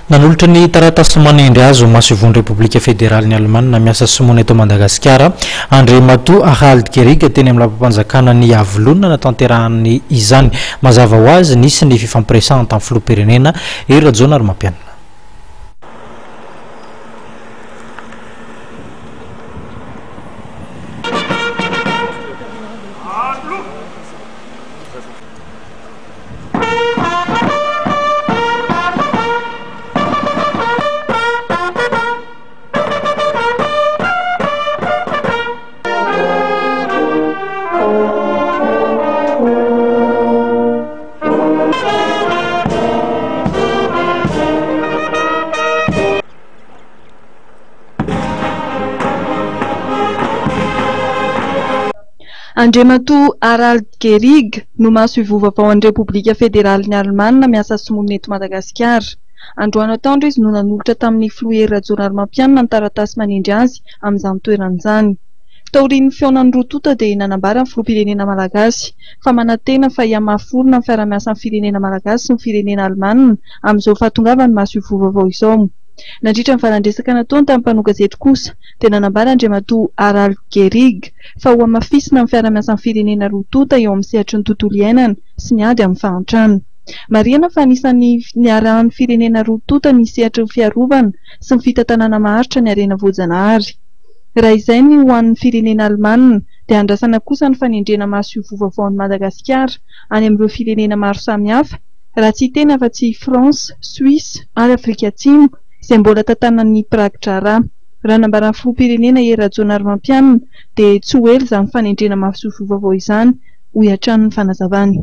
Nanolotra ny taratasy manendry azy ho masoivohon'ny Repoblika Federalin'i Alemana miasa sy monina eto Madagasikara, Andriamatoa Harald Gehrig teny amin'ny lapam-panjakana ny Iavoloha no nanatanterahany izany. Mazava ho azy, nisy ny fifampiresahana tamin'ny filoham-pirenena Hery Rajaonarimampianina. Andriamatoa Harald Gehrig no masoivoho vaovaon'ny Repoblika Federalin'i Alemana miasa sy monina eto Madagasikara. Androany atoandro izy no nanolotra tamin'ny Filoha Hery Rajaonarimampianina ny taratasy manendry azy amin'izany toerana izany. Taorian'ny fihaonan'ny roa tonta dia nanambara ny Filoham-pirenena Malagasy fa manantena fa hihamafy orina ny fiarahamiasan'ny firenena Malagasy sy ny firenena Alemana amin'izao fahatongavan'ny masoivoho vaovao izao. Nandritra ny valan-dresaka nataony tamin'ny mpanao gazety kosa dia nanambara Andriamatoa Harald Gehrig fa hohamafisina ny fiarahamiasan'ny firenena roa tonta eo amin'ny sehatry ny tontolo iainana sy ny ady amin'ny fahantrana. Marihana fa anisan'ny niarahan'ny firenena roa tonta ny sehatry ny fiarovana sy ny fitantanana maharitra ny harena voajanahary. Raha izay ny ho an'ny firenena alemana dia andrasana kosa ny fanendrena masoivoho vaovaon'i Madagasikara any amin'ireo firenena maro samihafa raha tsy hiteny afa-tsy i France, Suisse ary Afrika Atsimo izay mbola tantanan'ny mpiraki-draharaha. Raha nambaran'ny filoham-pirenena Hery Rajaonarimampianina dia tsy ho ela izany fanendrena masoivoho vaovao izany, hoy hatrany ny fanazavany.